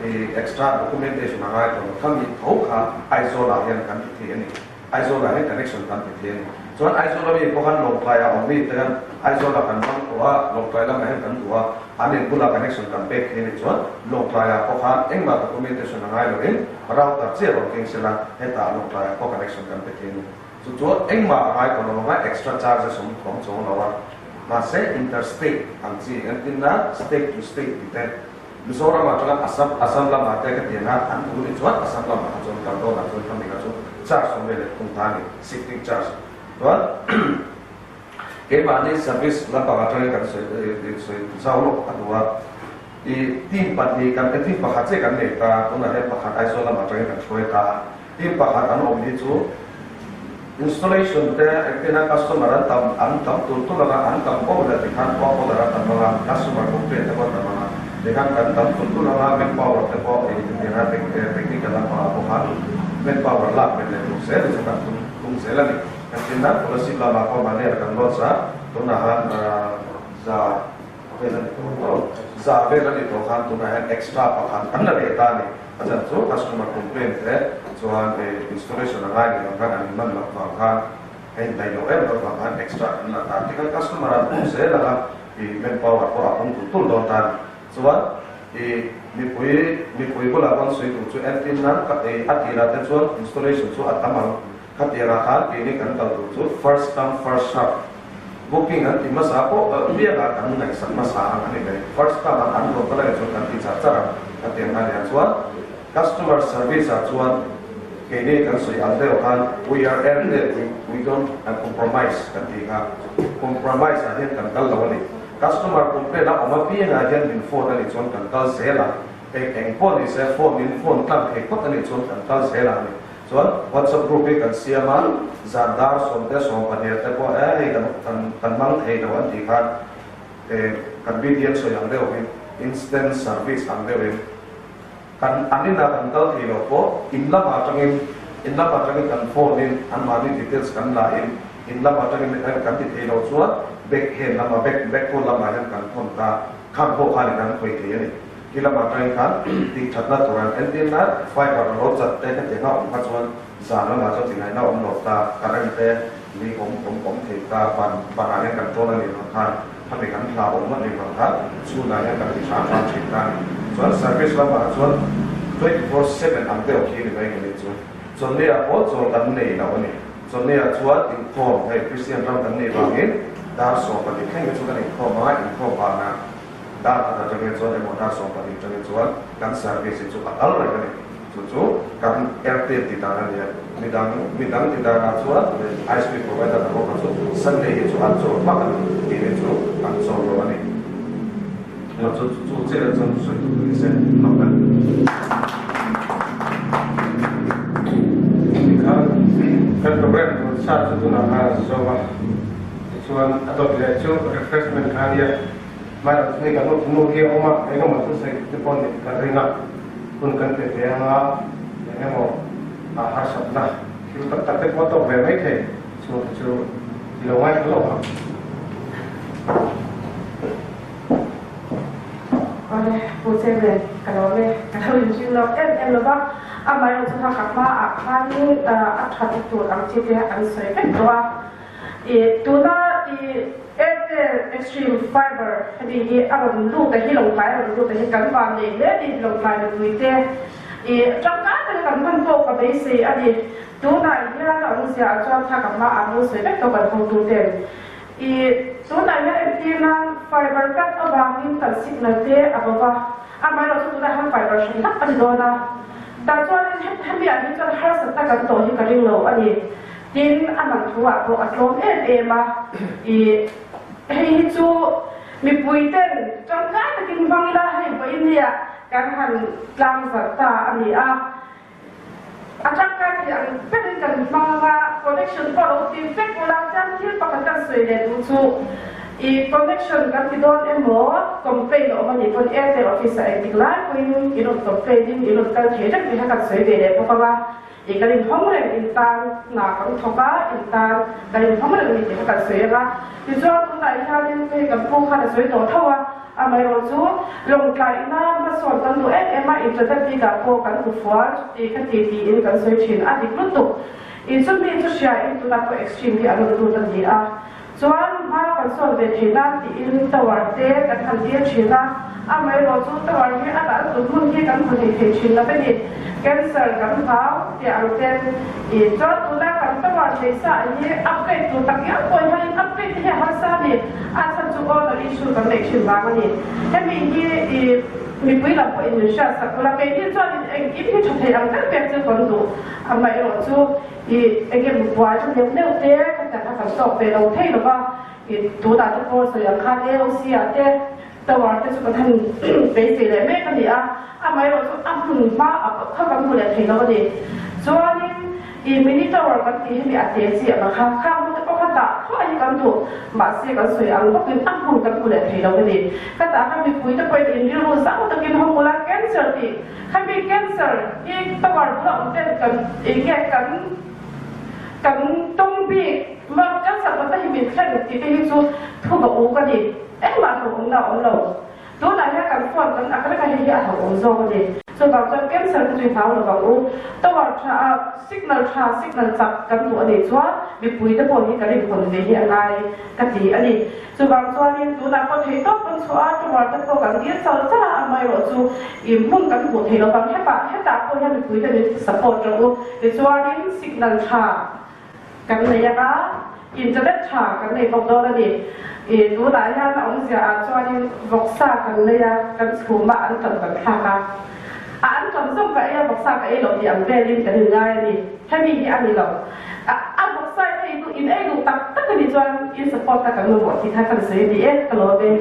i extra documentation a ngai tawh lo. Khami tho kha Aizawl ah hian kan ti thei a ni. Aizawl ah hian connection kan ti thei a ni. Chuan Aizawl ami pawh khan Lawngtlai ah awm mi te khan Aizawl ah kan hmang tawh a, Lawngtlai lamah hian kan duh a, an in bulah connection kan pek thei a ni. Chuan Lawngtlai ah pawh khan engmah documentation a ngai loin router chiah rawn keng sela hetah Lawngtlai ah pawh connection kan pe thei a ni. Chu chuan engmah a ngai tawh lo ang a, extra charges awm awm chuang lo a. Mahse interstate ang chi entinna state to state tih te Mizoram atanga Assam Assam lamah te ka tiang a, an duh nih chuan Assam lamah kha chuan kal dawnah chuan khami kha chu charge awm ve leh thung ta a ni, shifting charge. Chuan keimahni service lampang atangin kan sawi sawi zau lawk a duh a, i team pahnih kan team pakhat chiah kan nei ta, tunah hian pakhat Aizawl lamah atangin kan hruai ta a, team pakhat an awm hi chu installation te engtin a customer an tam an tam tur tur anga an tam poh leh tikhan work order a tam anga customer complaint te pawh a tam anga tikhan kan tam tur tur anga manpower te pawh eng engtianga technical lampangah pawh khan manpower lak belh leh tur zel chu kan tum tum zel a ni. Kan tin nan policy lamah pawh mahni a kan launch a tunah khan za vel a ni tawh maw za vel a ni tawh khan tunah hian extra pakhat kan la leh ta a ni. A chan chu customer complaint te chuan installation a ngai ni lo khan an inman loh vang khan a indaih loh em loh vang khan extra kan la ta tikhan customer an pung zel ang a, i manpower pawh a pung tul tul dawn ta a ni. Chuan i mipui mipui bulah pawn sawi tur chu entir nan ka ei a tirah te chuan installation chu a tam ang khatiangah khan keini kan kal tur chu first come first serve booking an ti hmasa pawh biakah kan ngaihsak hmasa ang a ni mai. First come ah an rawn kal a nih chuan kan ti char char ang ka ti ang a nia. Chuan customer service ah chuan keini kan sawi ang deuh khan we are Airtel we we don't compromise kan tih kha compromise ah hian kan kal lo a ni. Customer complaint a awm apiangah hian min phone a nih chuan kan kal zel ang. Eng eng pawh ni se phone in phone tlang thei phawt a nih chuan kan kal zel ang a ni. Chuan WhatsApp group hi kan siam a, zan dar sawmte 12 te pawh e hei kan kan kan hmang thei lo an tih khan e kan BTM sawi ang deuh hi instant service ang deuhin kan an inah kan kal thei lo pawh in lamah atangin in lamah atangin kan phone in anmahni details kan la in in lamah atangin kan ti thei lo chuan back hand lamah back back phone lamah hian kan thawn ta khang pawh khan in an khawih thei a ni. Khi lamah atangin khan tih thatna tur an entir nan fiber lo chat te hetiang a awm kha chuan zan lamah chuan tingaihna awm lo ta, current te ni awm awm awm thei ta, ban banah hian kan tawn a nih vang khan khami kan hla awm a nih vang khan chhunah hian kan ti hram hram thin ta a ni. Chuan service lamah chuan 24/7 ang deuh khi ni mai kan nih chu. Chawlhniah pawh chawl kan nei lo a ni. Chawlhniah chuan inkhawm hei Christian ram kan nih vangin dar 12 thleng hi chu kan inkhawm a, inkhawm vanah Dar khat atangin chuan emaw dar 12 atangin chuan kan service hi chu a kal reng a ni. Chu chu kan Airtel ti dan a ni a. Midang midang ti danah chuan ISP provider te pawh kha chu Sunday hi chu an chawl hmak a ni. Tih hi chu an chawl lo a ni. Chu chu chiah chuan sawi tur ni se hlauh e. Tikhan kan program tur sa chu tunah khan a zo a, tichuan a dawt leh chu refreshment kha a nia. Hmaiah chu hei kan nu hi a awm a, eng emaw chu sawi te pawh nih ka ring a, hun kan pe ve anga eng emaw harsatna thil tak tak te pawh a tawk ve mai thei chung te chu i lo ngaithla lo ang. Awle, Pu Chairman, ka lawm e. Ka lo inring lawk em em lova, amaherawhchu kha ka hmaah khanin a that tur ang chi te an sawi vek tawh a. I tuna i Airtel Extreme Fiber hemi hi a rawn lut a hi Lawngtlai a rawn lut a hi kan van nei hle a ni Lawngtlai mipui te i tangkai taka kan hman pawh ka beisei a ni. Tunah hian a awmzia ah chuan kha ka hma ah lo sawi vek tawh kan hotu ten i tunah hian entir nan fiber cut avangin kan signal te a bo va amaherawhchu chu tunah hian fiber hran hlak a ni dawn a tah chuanin hemi ah hi chuan harsatna kan tawh hi ka ring lo a ni. Tin, a man thu ah pawh a tlawm em em a, i hei hi chu mipui ten tangkai takin hmang ila hei vawiin nia kan han tlang zar ta a ni a, a tangkai thei ang berin kan hmang anga connection pawh lo ti vek ula chuan thil pakhat kan sawi leh duh chu i connection kan ti dawn emaw complain a awm a nih pawn Airtel office ah engtik lai pawhin i rawn complain in i rawn kal thei reng tih kha kan sawi ve leh bawk anga. I kan inhawng reng in tan hna kan thawk a, in tan kan inhawng reng a ni tih kha kan sawi ang a. Tichuan tunah hianin hei kan pu khan a sawi tawh tho a, amaherawhchu lawngtlaihna hmasawn kan duh em em a, internet bikah pawh kan hmu fual chuti kha ti tiin kan sawi thin a dik lutuk. I chumi chu hria in tunah pawh extreme hi a rawn lut a ni a. Chuan hma kan sawn ve thei nan tiin tower te kan han tir thin a, amaherawhchu tower hi a dah lutuk hmun hi kan hmu thei thei thin lo a ni. Cancer kan hlau tih ang ten i chuan tuna kan tower nei sa hi upgrade tur tak ngial pawh hian upgrade te hi a harsa a ni, a chhan chu owner issue kan neih thin vang a ni. Hemi hi i mipui lam pawhin min hriat sak ula, keini chuan engkim hi tha thei ang ber pek chu kan duh, amaherawhchu I eng nge buai chu neuh neuh te ka ti kha kan tawk ve lo thei lo va, i tunah te pawh sawi ang khan AOC ah te tower te chu kan han beisei leh mek a ni a, amaherawh chu a hmun hma a kha kan hmu leh thei lo a ni. Chuanin i mini tower kan tih hi mi a te chi ang kha, khang hmun te pawh kha dah thluah hi kan duh, mahse kan sawi ang bawkin a hmun kan hmu leh thei lo a ni. Ka tah kha mipui te pawhin inrilru zau takin hawng ula cancer tih Hemi cancer hi tower bula awm ten kan eng nge kan kan tawng bik ma cancer kawta hi min thlen tih te hi chu thu va uk a ni. Engmah hlauhawmna a awm lo. Tunah hian kan phone kan ak reng a hei hi a hlauhawm zawk a ni. Chuvang chuan cancer te chu i hlau lo vang u. Tower tha a signal tha signal chak kan duh a nih chuan mipui te pawh hi kan inhawn ve hi a ngai ka ti a ni. Chuvang chuanin tunah pawh thei tawp kan chhuah a, tower te pawh kan dil chal chal a, amaherawh chu i hmun kan hmuh thei lovang hepah hetah pawh hian mipuite min support rawh u. Tichuanin signal tha kan nei anga, internet tha kan nei bawk dawn a ni. I tunah hian a awmzia ah chuanin vawksa kan nei a, kan chhum a, an tam kan thlak a, a an tam zawk ka ei a, vawksa ka ei loh tih ang velin kan inngai a ni. Hemi hi a ni lo. A vawksa in ei duh in ei duh tak tak a nih chuan in support a kan mamawh tih kha kan sawi a ni e, ka lawm e.